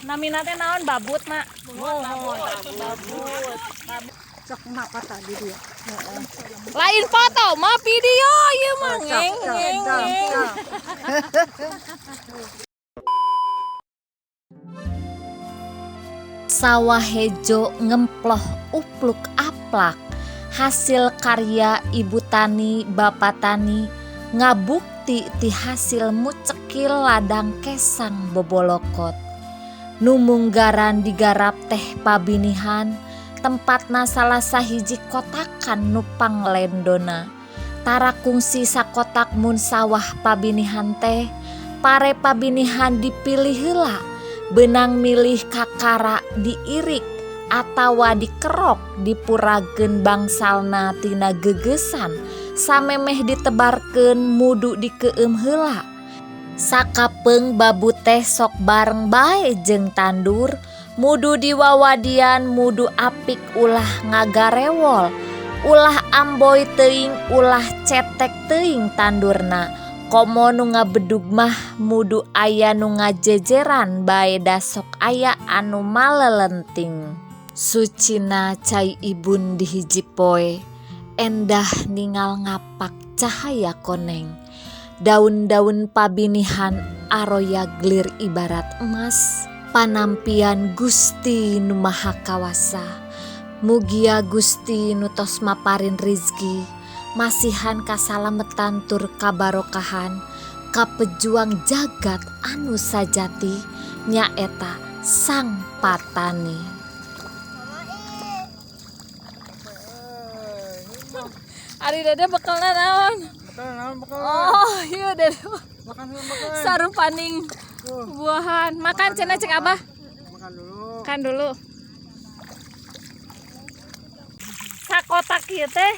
Namina teh naon, babut, Mak? Babut. Babut. Sok mapa tadi dia. Lain foto mah, video ieu mah, ngeng ngeng ngeng. Sawah hejo ngemploh upluk aplak hasil karya ibu tani, bapak tani, ngabukti ti hasil mucekil ladang kesang bobolokot. Nu munggaran digarap teh pabinihan, tempatna salah sahiji kotakan nu panglendona. Tara kungsi sakotak mun sawah pabinihan teh, pare pabinihan dipilih heula, beunang milih kakara diirik atawa dikerok, dipurageun bangsalna tina gegesan samemeh ditebarkeun, mudu dikeueum heula. Sakapeung babut teh sok bareng bae jeung tandur, mudu diwawadian, mudu apik, ulah ngagarewol, ulah amboy teuing, ulah cetek teuing tandurna. Komo nu ngabedug mah mudu aya nu ngajejeran bae, da sok aya anu malelenting. Sucina cai ibun di hiji poe, endah ningal ngapak cahaya koneng. Daun-daun pabinihan aroya glir ibarat emas, panampian Gusti Nu Maha Kawasa. Mugia Gusti nu tos maparin rizki, masihan kasalametan tur kabarokahan ka pejuang jagat anu sajati, nyaeta sang patani. Ari Dede bekelna naon? Bekal naon, bekal? Oh, iya Dede. Makan dulu, makan. Sarupaning buahan. Makan cenah cek Abah. Makan dulu. Makan dulu. Sakotak ieu teh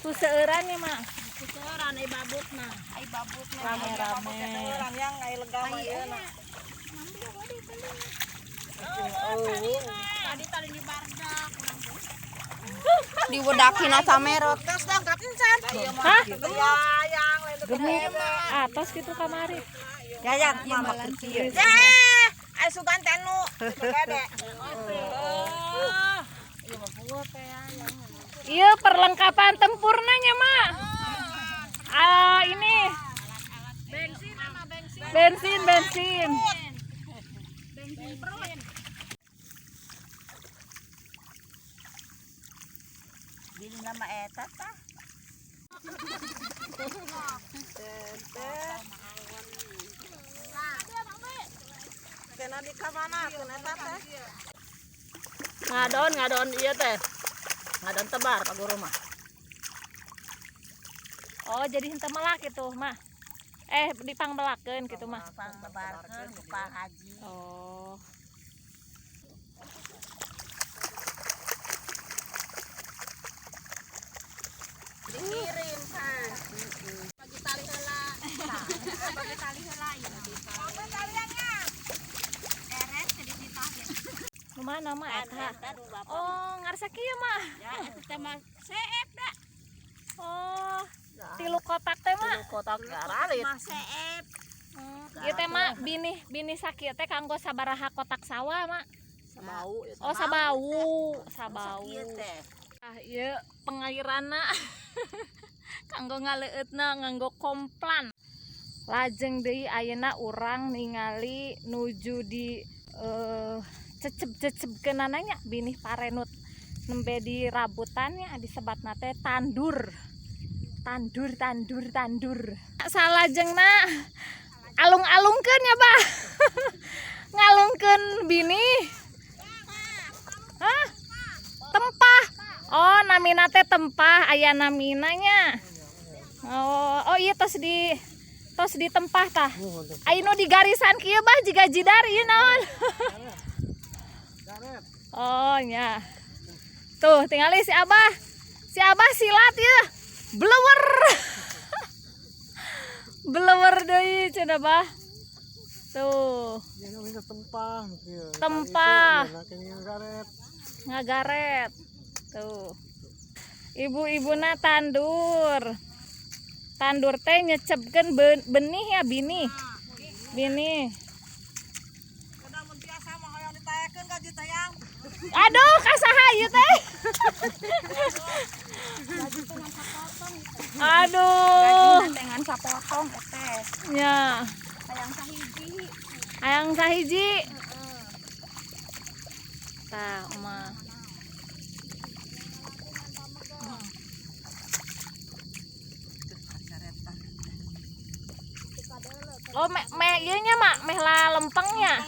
ku seueuran ya, Mak? Seueuran ai babut mah. Ai babut mah. Rame-rame. Seueuran yang ai lega mah ieu na. Tadi tadi di bardak. Diwedakin samerot. Terus lengkap encan. Hah? Yayang lain. Gemuk. Atos gitu kamari. Yayang mama kecil. Eh, ai sugan teh nu. Gede. Iya, perlengkapan tempurna nya, Mak. Ah, ini. Bensin, bensin. Bili nama eta tah. Kena di kamana keun eta teh? Ngadon, ngadon iya teh. Ngadon tebar Pak Guru mah. Oh, jadi henteu melak gitu, Mah. Eh, dipangmelakeun gitu, Mah. Pangtebarkeun ku Pak Haji. Oh. Dikirim kan. Bagi tali heula. Bagi tali heula ieu. Apa taliannya? Eret teh dititah. Nu mana, Mak, eta? Oh, ngarsa kieu, Mak. Ya, eta teh mah seep da. Oh, tilu kotak teh, Mak. Kotak garalit. Mah seep. Ieu teh, Mak, binih binih sakieu teh kanggo sabaraha kotak sawah, Mak? Sabau. Oh, sabau, sabau. Sakieu teh. Ah, ieu pengairanna. Kanggo ngaleueutna nganggo komplan. Lajeng deui ayeuna urang ningali nuju di cecep-cecepkeunana nya binih parenut nembe di rabutannya, disebatna teh tandur. Tandur, tandur, tandur. Salajengna alung-alungkeun ya, Bah. Ngalungkeun binih. Hah? Tempah. Oh, namina teh tempah, aya namina nya. Oh, oh iya, tos ditempah tah. Aya nu di garisan kieu, Bah, jiga jidar ieu naon? Oh, nya. Tuh, tingali si Abah. Si Abah silat ya. Blower. Blower deui cenah, Bah. Tuh. Ya nu tempah kieu. Tempah. Ngagaret. Ngagaret. Tuh. Ibu-ibuna tandur. Tandur teh nyecepkeun benih ya, binih. Binih. Aduh, kasaha ieu teh? Aduh. Gajina teh ngan sapotong teh. Nya. Hayang sahiji. Hayang sahiji. Tah, emak. Oh, meh ieu nya mak, meh la lempengnya.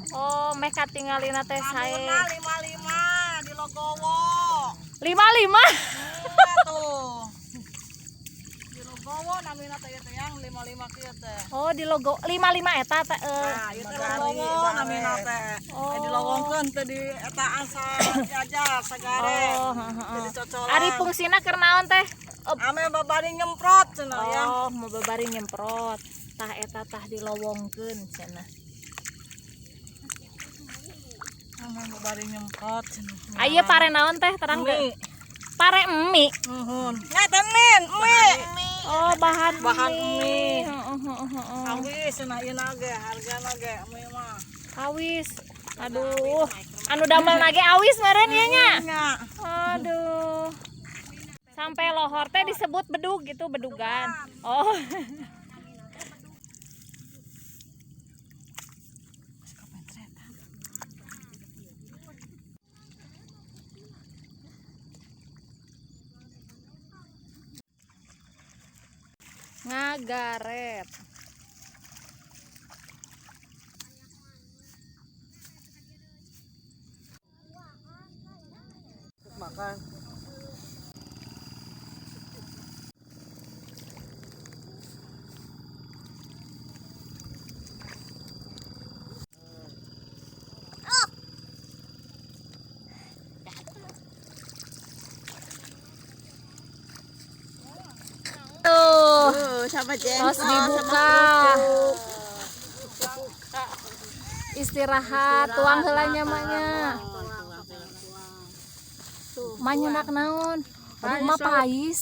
Oh, meh katingalina teh sae. 55 di Logowo. 55? Tuh. Di Logowo namina teh teh yang 55 kieu teh. Oh, di logo 55 eta teh. Nah, ieu teh Logowo namina teh. Oh. Dilowongkeun teh di eta asa jajar sagare. Oh, heeh. Jadi cocolan. Ari fungsina keur naon teh? Ame babari nyemprot cenah ya. Oh, mau babari nyemprot. Tah eta tah dilowongkeun cenah. Ame babari nyemprot cenah. Aya pare naon teh terang teh? Pare mie. Nuhun. Nya teh min, mie. Oh, bahan Bahan mie. Heeh. Awis cenah ieu na ge hargana ge mie mah. Awis. Aduh, anu damel nage awis meureun ieu nya. Nya. Aduh. Sampai lohor teh disebut bedug gitu, bedugan. Oh. Ngagaret. Makan. Tuh, sama jengkol. tos dibuka. Istirahat, tuang heula nya maknya. Manyenak naon? Aduh, ma pais.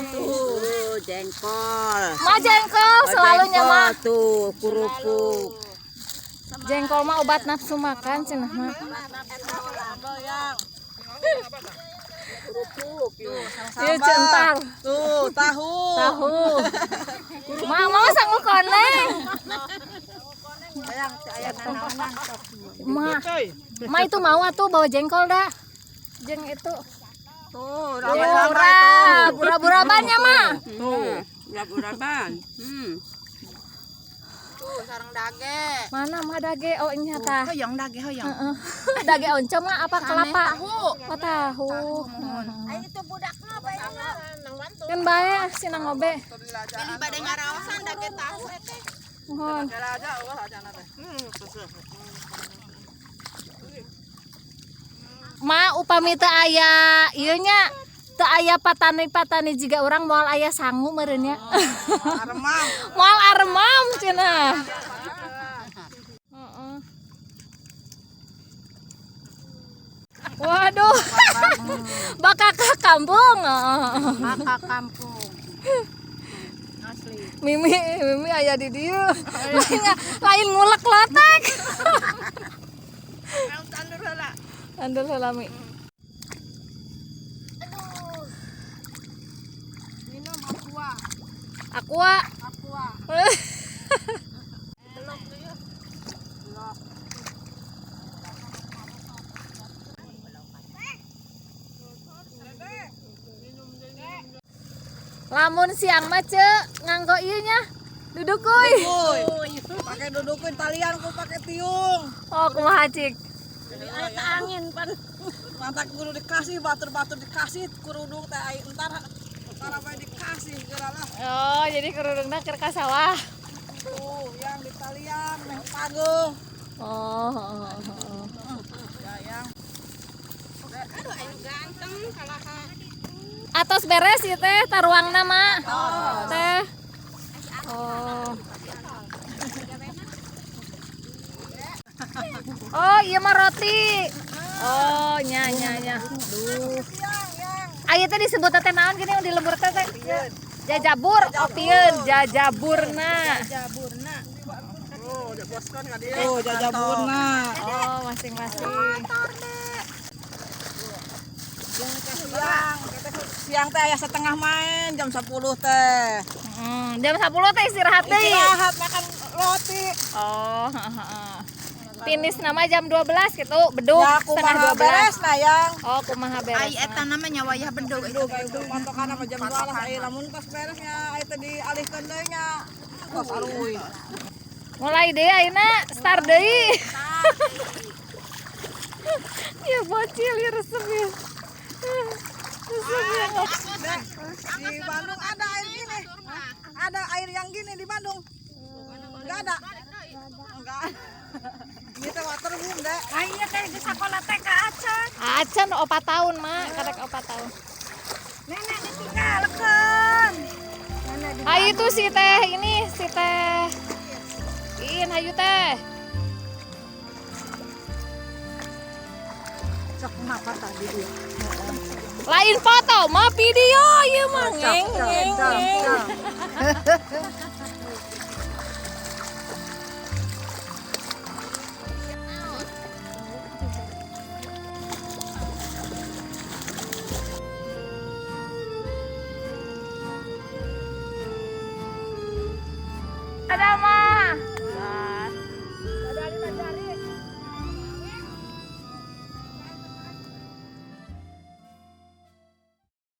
Tuh, jengkol. Ma jengkol selalunya ma. Tuh, kerupuk. Jengkol mah obat nafsu makan cenah mah. Ieu centar. Tuh, tahu. Tahu. Ma mau sangu koneng. Ma. Ma itu mau atuh bawa jengkol dah. Jeng itu. Tuh, Murah, burah-burabannya mah. Tuh, burah-buraban. Tuh, sarang dage. Mana mah dage? Oh, nya tah. Hoyong dage hoyong. Heeh. Dage oncom mah apa kelapa? Tahu. Oh, tahu. Ayo itu budakna apa ini? Kan bae sinang ngobe. Pilih bade ngaraosan dage tahu teh. Mohon. Ma upami teu aya ieu nya teu aya patani-patani jiga urang moal aya sangu meureun nya. Aremam. Moal aremam cenah. Heeh. Waduh. Bakal ke kampung. Bakal kampung. Asli. Mimi, Mimi aya di dieu. Lain ngulek lotek. Tandur heula. Tandur heula Mi. Aduh. Minum aqua. Aqua. Aqua. Belok tuh ya. Belok. Lamun siang mah ceu nganggo ieu nya. Duduk kuy. Pakai dudukin talian ku pakai tiung. Oh, kumaha cik? Jadi angin pan. Mata kudu dikasih batur-batur dikasih kerudung teh ai entar entar apa dikasih geura lah. Oh, jadi kerudungna keur ka sawah. Tuh, yang di talian meh pageuh. Oh, oh, oh, oh. Ya yang. Aduh, ayo ganteng kalah. Atos beres ieu teh taruangna mah. Teh. Oh. Oh, iya mah roti. Oh, nya nya nya. Duh. Aya teh disebut teh naon gini di lembur teh teh? Jajabur, oh pieun, jajaburna. Jaburna. Diboskan ka dieu. Oh, jajabuna. Oh, masing-masing. Jeung teh siang, kita siang teh aya setengah main jam 10 teh. Jam 10 teh istirahat deui. Istirahat makan roti. Oh, heeh. Finish nama jam 12 gitu, beduk Ya setengah kumaha 12. beres nah yang. Oh, kumaha beres. Ai eta namanya wayah bedug. Aduh, itu patokan sama jam 12 ai lamun tos beres nya ai teh dialihkeun deui nya. Tos aruy. Mulai deh ayeuna start deui. Ya bocil ya resep ya. Resep ya. Di Bandung ada air gini. Ada air yang gini di Bandung. Enggak ada. Enggak. Ini teh waterboom, Dek. Ai ieu teh di sakola TK acan. Acan 4 tahun, Mak, karek 4 tahun. Nenek ditinggalkeun. Nenek di Ayo itu si teh ini si teh. In hayu teh. Sok kenapa tadi dia? Lain foto, mah video ieu mah ngeng ngeng ngeng.